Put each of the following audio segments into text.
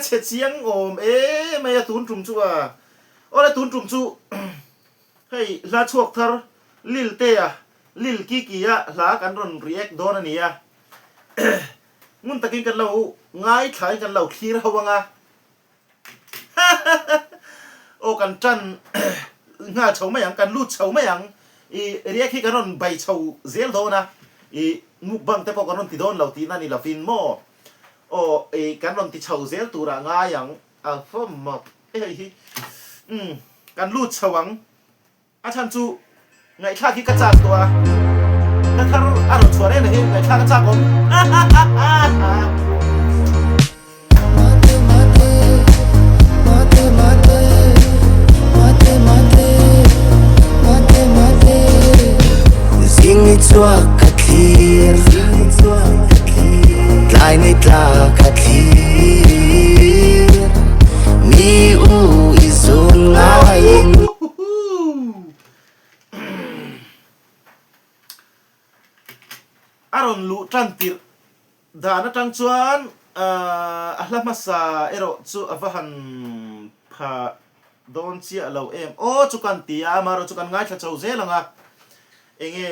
chhe chiang awm emai a tun tum chu a. Awle tun tum chu hei hla chhuak thar Lil Tea, Lil Kiki a hla kan rawn react dawn a ni a. Ngun takin kan lo ngaithlain kan lo thlir ho ang a. Aw kan tan nghal chho mai ang, kan lut chho mai ang. I react hi kan rawn bai chho zel dawn a, i mukbang te pawh kan rawn ti dawn lo tihna ni lovin maw. Aw i kan rawn ti chho zel turah ngai ang a va mak e hei hi. Umm kan lut chho ang. A chhan chu ngaihthlak hi ka chak tawh a, hla thar a rawn chhuah reng hi ngaihthlak a chak awm. Zing ni chhuak ka thlir, tlai ni tla ka thlir, mi u i zun ngaiin. A rawn luh tan tirh dan atang chuan a hla hmasa erawh chu a va han pha dawn chiah lo em aw chu kan ti a, amaherawhchu kan ngaithla chho zel ang a, enge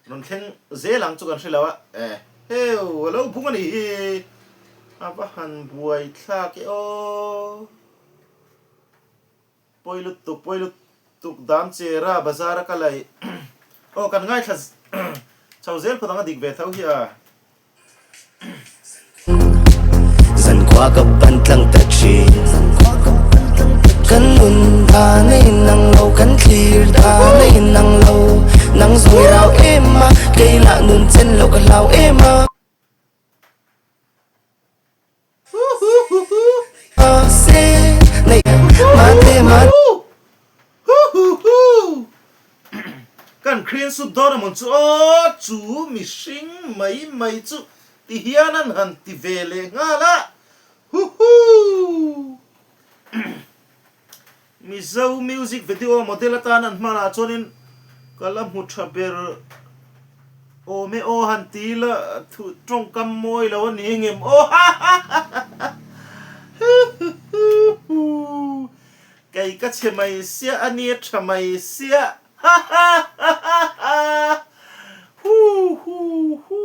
rawn thleng zel ang chu kan hre lo a, eheu a lo bung a nih hi, a va han buaithlak e aw. Pawi lutuk, pawi lutuk dam che ra bazar a ka laih aw kan ngaithla chho zel phawt ang a dik ve tho hi a. Zankhua ka pan tlang ta thin Kan nun dan a inang lo kan thlir dan a inang lo Nang zawng i rau em a kei lah nun chen loh ka hlau em a. Kan Krian sut dawn amawn chu aw chu mihring mai mai chu ti hian an han ti ve leh nghal a huhuu. Mizo music video model atan an hman ah chuanin ka la hmu tha ber awm e aw han ti ila thu tawngkam mawi lo a ni engem aw hahahahahuhuhuhu kei ka chhe mai sia a nia tha mai sia hahahahahuhuhu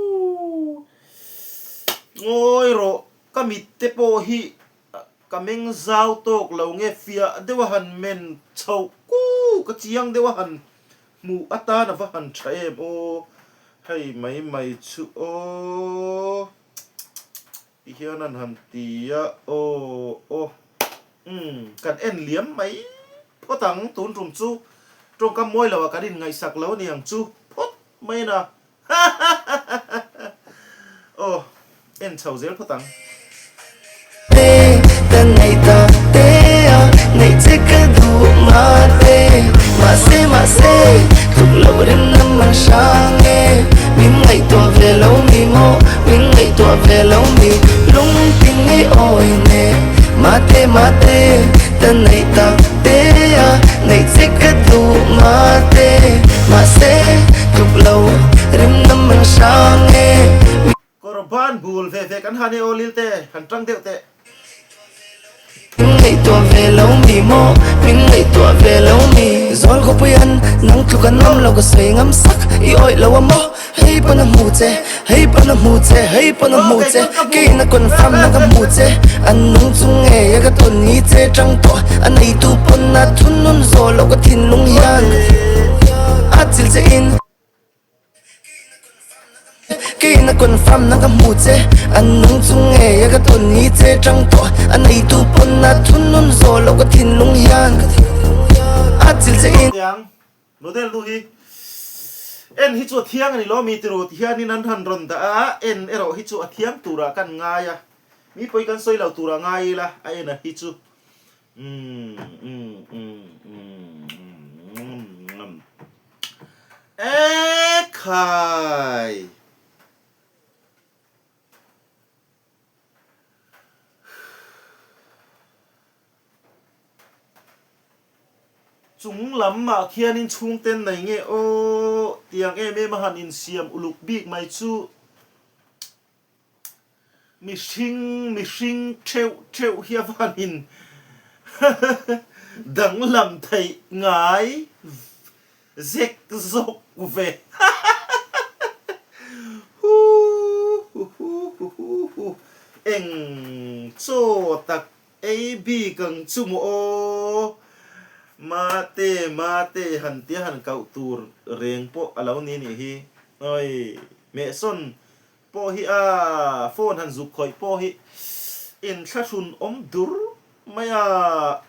ngawi rawh ka mit te pawh hi Ka meng zau tawk lo nge fiah deuh a han men chhoh kuk a chiang deuh a han hmuh atan a va han tha em aw hei mai mai chu aw ti hian an han ti a aw aw umm kan en liam mai phawt ang tun tum chu tawngkam mawi lo ah kan in ngaihsak lo aniang chu phawt mai a na. Aw, en chho zel phawt ang. Kawr ban bul ve ve kan han e aw Lilte, han tang deuh teh. Min ngaihtuah ve lo mi maw, min ngaihtuah ve lo mi. Zawl khawpuian nang tluk an awm lo ka sawi ngam sak i awih lo a maw. Hei pawn a hmu che, hei pawn a hmu che, hei pawn a hmu che Keiin a confirm na ka hmu che An nung chung ngei a ka tawn ni che tang tawh A neitu pawn a thunun zawh loh ka thinlung hian A chil che in Keiin a confirm na ka hmu che An nung chung ngei a ka tawn ni che tang tawh A neitu pawn a thunun zawh loh ka thinlung hian A chil che in. Model nu hi en hi chu a thiang a ni lo mi tiru ti hianin an han rawn dah a, en erawh hi chu a thiam turah kan ngai a, mi pawi kan sawi lo turah ngai ila a en a hi chu umm umm umm umm umm umm ekhai. Chung lam ah khianin chhungten nei nge aw tiang em em a han insiam uluk bik mai chu. Mihring mihring theuh theuh hi a vanin danglam theih ngai zek zawk ve. Huhuhuhuhuhu Eng chaw tak ei bik ang chu maw aw. Mate mate han tia han kauh tur reng pawh a lo ni nih hi. Awi hmehsawn Pawh hi a phone han zuk khawih pawh hi inthlahrun awm dur mai a.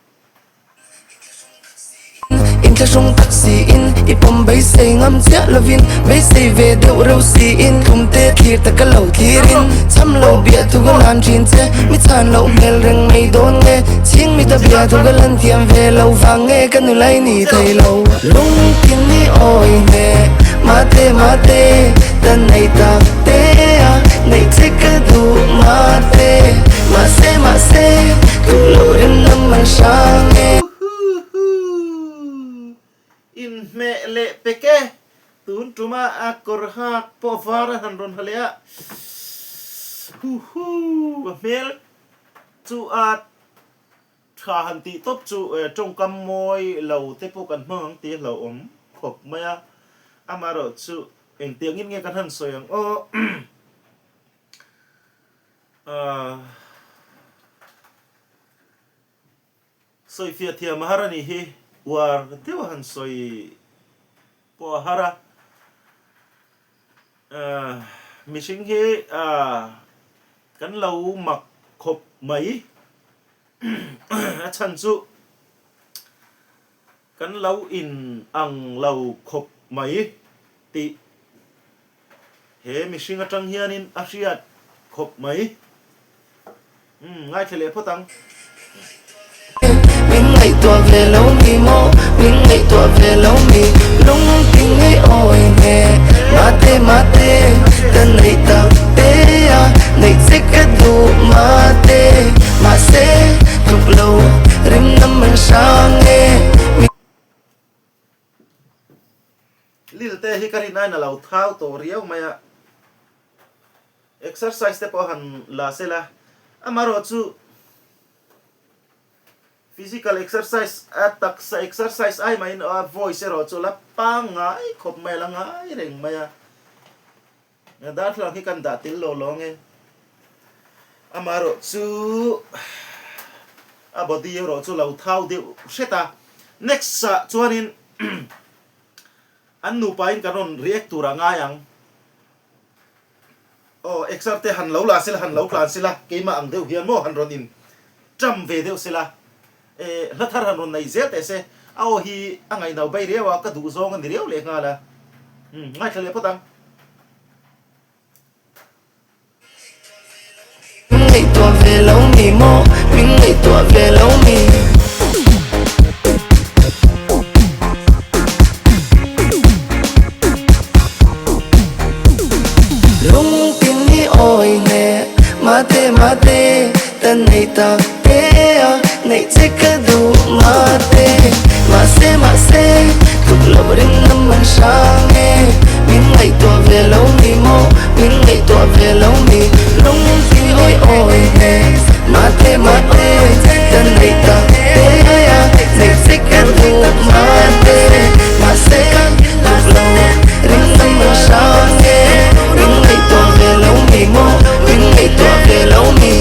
Inthlahrung tak siin i pawm beisei ngam chiah lovin beisei ve deuh reuh siin tlumte thlir tak a lo thlirin cham lo biah thu ka lan thin che mi chhan loh hmel reng mai dawn nge chhing mi ta bia thu ka lan thiam ve lo vang nge ka nu lai ni thei lo lungtin i awi nge mate mate ta nei tak te a neih che ka duh mate mahse mahse tluk loh rem nam an hrang e. Huhuhu inhmeh leh pek e, tun tuma a kawr hak pawh var a han rawn ha leh a, huhu a hmel chu a Tha han tih tawp chu tawngkam mawi lo te pawh kan hmang ang tih a hlauhawm khawp mai a, amaherawh chu engtiangin nge kan han sawi ang aw Sawifiah thiam a har a nih hi, uar deuh a han sawi pawh a har a, mihring hi kan lo mak khawp mai. A chhan chu kan lo in ang lo khawp mai tih he mihring atang hianin a hriat khawp mai. Umm ngaithla leh phawt ang. Min ngaihtuah ve lo mi maw, min ngaihtuah ve lo mi Lung ti ngei awi nge Mate mate ka neih tak te a Neih che ka duh mate Mahse tluk lo rim nam an hrang e. Lil te hi ka rin aiin a lo thau tawh riau mai a, exercise te pawh han la sela, amaherawhchu Physical exercise a taksa exercise ai mahin a voice erawh chu la pangngai khawp mai a, la ngai reng mai a. Darthlalang hi kan dah tel lo lawng e. Amaherawh chu a body erawh chu lo thau deuh hret a. Next ah chuanin an nupain kan rawn react tur a ngai ang. Aw, exer te han lo la sela, han lo tlan sela, keimah ang deuh hian maw han rawn in ṭam ve deuh sela, eh, hla thar han rawn nei zel teh se, a aw hi a ngaihno bai riau a, ka duh zawng a ni riau leh nghal a, umm, ngaithla leh phawt ang. Min ngaihtuah ve lo mi maw, min ngaihtuah ve lo mi. Lungtin i awi nge mate mate ta nei tak te a neih che ka duh mate mahse mahse tluk loh ring nam an hrang e min ngaihtuah ve lo mi maw min ngaihtuah ve lo mi lungtin i awi nge mate mate ta nei tak te a neih che ka duh mate mahse tluk loh ring nam an hrang e min ngaihtuah ve lo mi maw min ngaihtuah ve lo mi.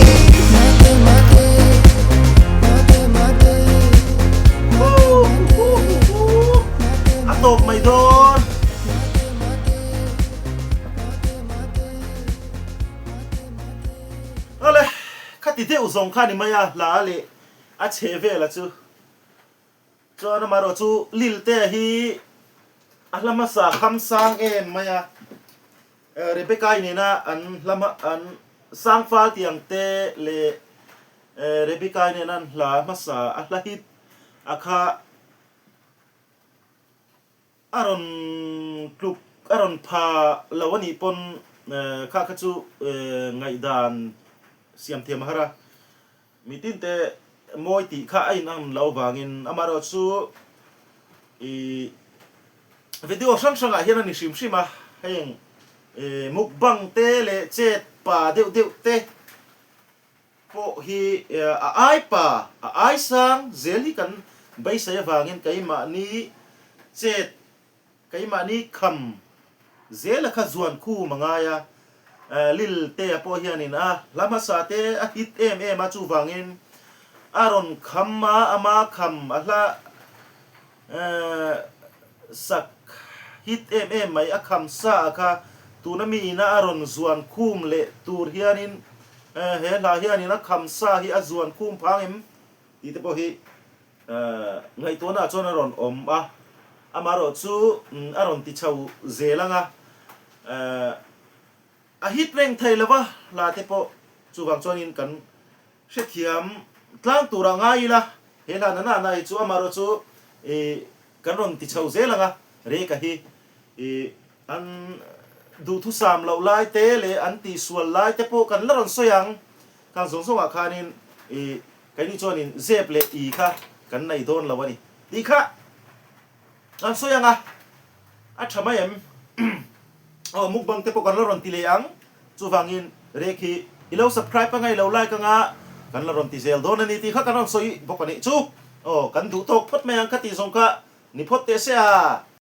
A tawp mai dawn. Awle, khati deuh zawng kha ni mai a, hla leh a chhe vel a chu. Chuan amaherawh chu Lilte hi a hla hmasa kham sang em mai a, Rebecca-i nena an hla an sang fal tih ang te leh Rebecca-i nena an hla hmasa a hla hit a kha a rawn tluk a rawn pha lo a nih pawn kha kha chu ngaihdan siam thiam a har a. Mitin te mawi tih kha a inang lo vangin amaherawh chu ih video hrang hrangah hian a ni hrim hrim a, heng mukbang te leh chet pa deuh deuh te. pawh hi a ai pa, a ai sang zel hi kan beisei avangin keimahni chet, keimahni kham zela kha zuan khum a ngai a. Lil Tea pawh hianin a hla hmasa te a hit em em a, chuvangin a rawn kham a, ama kham a hla Sak hit em em mai a kham sa a kha tuna mi ina a rawn zuan khum leh tur hianin he hla hianin a kham sa hi a zuan khum phang em tih te pawh hi ngaihtuahna ah chuan a rawn awm a, amaherawh chu a rawn ti chho zel ang a. A hit reng thei lo va, hla te pawh chuvang chuanin kan hrethiam tlang turah ngai ila, he hla na na hi chu amaherawh chu ih kan rawn ti chho zel ang a, Reka hi ih an duhthusam loh lai te leh an tihsual lai te pawh kan la rawn sawi ang, khang zawng zawngah khanin ih keini chuanin zep leh i kha kan nei dawn lo a ni tih kha. Kan sawi ang a, a tha mai em? Aw mukbang te pawh kan la rawn ti leh ang, chuvangin rek hi i lo subscribe anga i lo like anga kan la rawn ti zel dawn a ni tih kha kan rawn sawi bawk a nih chu. Aw kan duh tawk phawt mai ang kha tih zawng kha ni phawt teh se a.